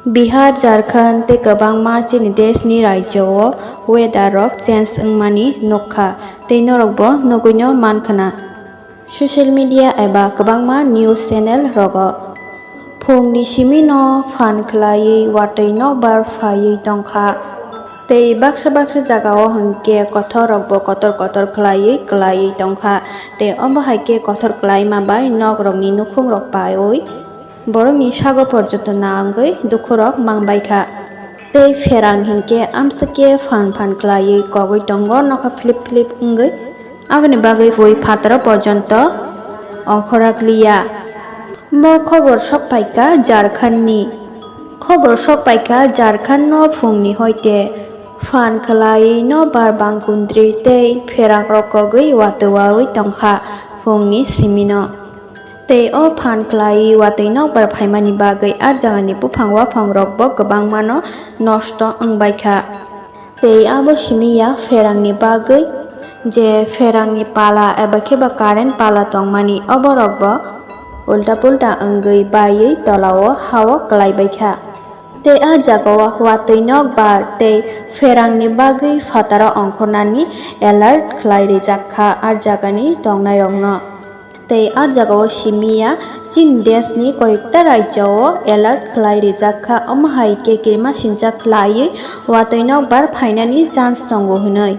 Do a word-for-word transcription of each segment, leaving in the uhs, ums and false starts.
Bihar, Jharkhand tei kwbangma chini deshni rajyo o weather rok change wngmani nukha tei norokbo nugwino mankhwna. Social media eba kwbangma news channel rogo phungni simino phan khwlaiwi watwi nokbar phaiwi tongkha. Tei baksa baksa jagao hinkhe kothorrokbo kotor kotor khwlaiwi kwlaiwi tongkha. Tei omo hai khe kothor kwlaima bai nokrokni nukhungrok paiwi borokni sago porjonto nangwi dukhurok mangbaikha. Tei pherang hinkhe amswkhe phan phan khwlaiwi kogwi tongo nokha philip philip wngwi. Aboni bagwi bui phataro porjonto ongkhorok liya. Mo khobor sok paikha Jharkhandni. Khobor sok paikha Jharkhandno phungni hoite phan khwlaiwi nokbar bangkundri tei pherangrok kogwi watwi wawi tongkha phungni simino. Tei o phan khwlaiwi watwi nokbar phaimani bagwi ar jagani buphang waphangrokbo kwbangmano nosto wngbaikha. Tei abo simi ya pherangni bagwi, je pherangni pala eba khe ba current pala tongmani, oborokbo ulta pulta wngwi baiwi tolao hao kwlaibaikha. Tei a jagao watwi nokbar tei pherangni bagwi phataro ongkhornani alert khwlai rijak kha a jagani tongnairokno. Tei a jagao simi ya chini deshni koyekta rajyo o alert khwlai rijak kha, omo hai khe kirimasingcha khwlaiwi watwi nokbar phainani chance tongo hwnwi.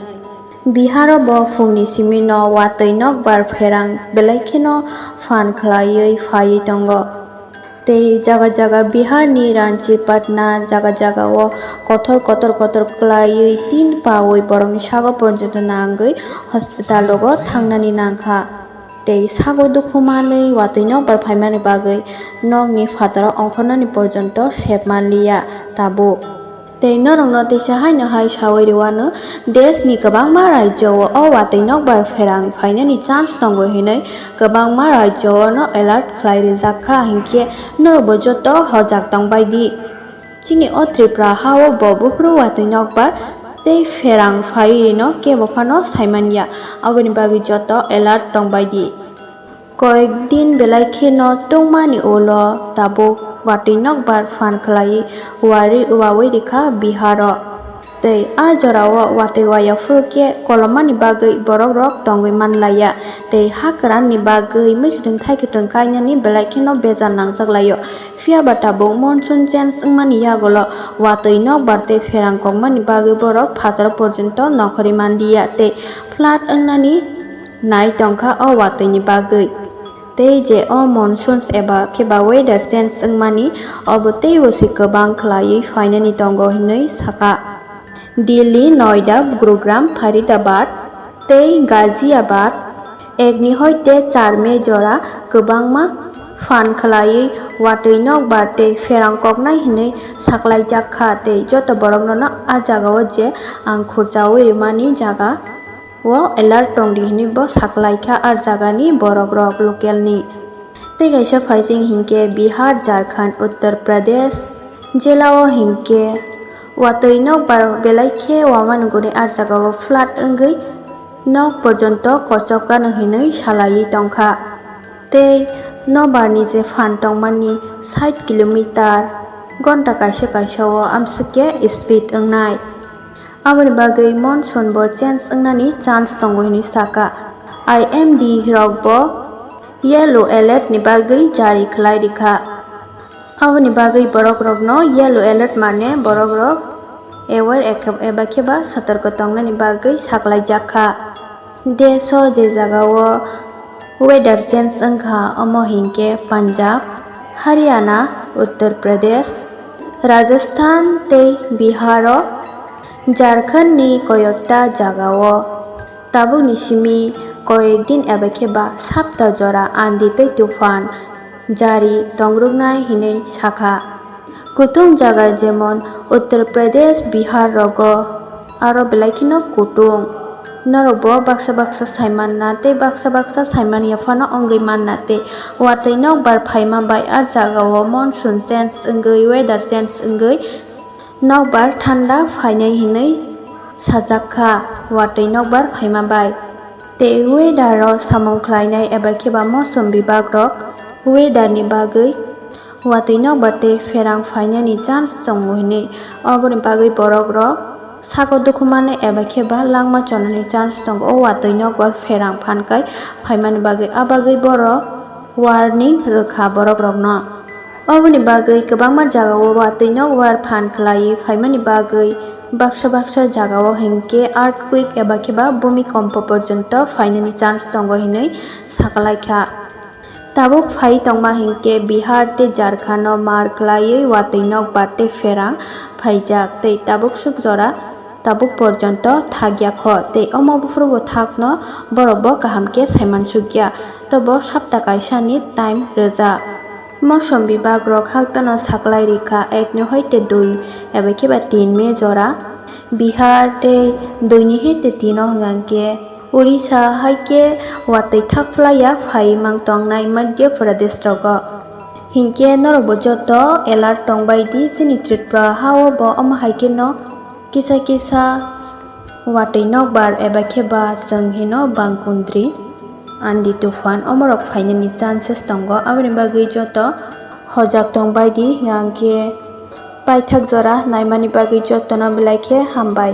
Bihar o bo phungni simino watwi nokbar pherang belai kheno phan khwlaiwi phaiwi tongo. Tei jaga jaga Bihar ni Ranchi, Patna jaga jaga o kothor kotor kotor khwlaiwi tin pawi borokni sago porjonto nangwi hospital rogo thangnani nangkha. Tei sago dukhu manwi watwi nokbar phaimani bagwi nokni phataro ongkhornani porjonto sep manliya tabuk. Tei norokno teisa haino hai sawi rwano, deshni kwbangma rajyo o watwi nokbar pherang phainani chance tongo hinwi kwbangma rajyo o no alert khwlai rijak kha, hinkhe norokbo joto hojak tongbai di. Chini o Tripura ha o bo buphuru watwi nokbar tei pherang phaiwi rino kebo phano saimanya, aboni bagwi joto alert tongbai di. Koyek din belai kheno tungmani ulo tabuk watwi nokbar phan khwlaiwi wari-, wawi rikha Bihar o. Tei a jorao watwi waya phuru khe kolommani bagwi borok rok tongwi manlaiya, tei ha kwran ni bagwi mwkhwtwng thaikwtwng kainani belai kheno bejal nangjak laio. Phiya ba tabuk monsoon change wngmani yagulo watwi nokbar tei pherang kokmani bagwi borok phataro porjonto nongkhorwi manliya tei flood wngnani nai tongkha o watwini bagwi. Tei je o monsoons eba khe ba weather change wngmani, obo teibo se kwbang khwlaiwi phainani tongo hinwi sakha. Delhi, Noida, Gurugram, Faridabad tei Ghaziabad, ekni hoite char May jora kwbangma phan khwlaiwi watwi nokbar tei pherang koknai hinwi saklaijak kha tei joto borokno no a jagao je ang khurjaui rwmani jaga o alert tongdi hinwi bo saklaikha a jagani borok rok local ni. Tei kaisa phaising hinkhe Bihar, Jharkhand, Uttar Pradesh jela o hinkhe watwi nokbar belai khe wamani gwnwi a jagao flood wngwi nok porjonto kochok kano hinwi salaiwi tongkha. Tei nokbar ni je phan tongmani sait kilometer gonta kaisa kaisa o amswk khe speed wngnai. Aboni bagwi monsoon bo change wngnani chance tongo hinwi sakha. I M D rok bo yellow alert ni bagwi jari khwlai rikha. Aboni bagwi borok rokno yellow alert mane borok rok aware ekhe-, eba khe ba sotorko tongnani bagwi saklaijak kha. Desh o je jaga o weather change wngkha, omo hinkhe Punjab, Haryana, Uttar Pradesh, Rajasthan tei Bihar o, Jharkhand ni koyokta jaga o tabukni simi koyek din eba khe ba sapta jora andi tei tufan jari tongruknai hinwi sakha. Kutung jaga jemon Uttar Pradesh, Bihar rogo aro belai kheno kutung. Norok bo baksa baksa saimanna tei baksa baksa saimanya phano wngwi manna tei watwi nokbar phaima bai a jagao monsoon change wngwi, weather change wngwi nokbar thanda phainai hinwi sajak kha watwi nokbar phaima bai. Tei weather o samung khlainai eba khe ba mosom bibag rok weather ni bagwi watwi nokbar tei pherang phainani chance tongo hinwi. Oboni bagwi borok rok sako dukhumani eba khe ba langma chonani chance tongo. O watwi nokbar pherang phankai phaimani bagwi, a bagwi borok warning rwkha borok rokno. Oboni bagwi kwbangma jagao watwi nokbar phan khlaiwi phaimani bagwi baksa baksa jagao hinkhe earthquake eba khe ba bhumikompo porjonto phainani chance tongo hinwi sakalaikha. Tabuk phai tongma hinkhe Bihar tei Jharkhando mar khlaiwi watwi nokbar tei pherang phaijak tei tabuk swk jora tabuk porjonto thakya kho tei omo buphuru bo thakno borok bo kaham khe saimansukya, tobo sapta kaisani time rwjak. Mosombi bag rok haphano saklai rikha ek ni hoite dui eba khe ba tin May jora. Bihar tei dui ni hoite tin o hwnkhe Odisha hai khe watwi thakphlaiya phai mang tongnai Madhya Pradesh rogo. Hinkhe norok bo joto alert tongbai di, chini Tripura ha o bo omo hai khe no kisa kisa watwi nokbar eba khe ba chwng hino bangkundri, andi tufan omorok phainani chances tongo, aboni bagwi joto hojak tongbai di, hwnkhe paithak jora naimani bagwi jotono belai khe hambai.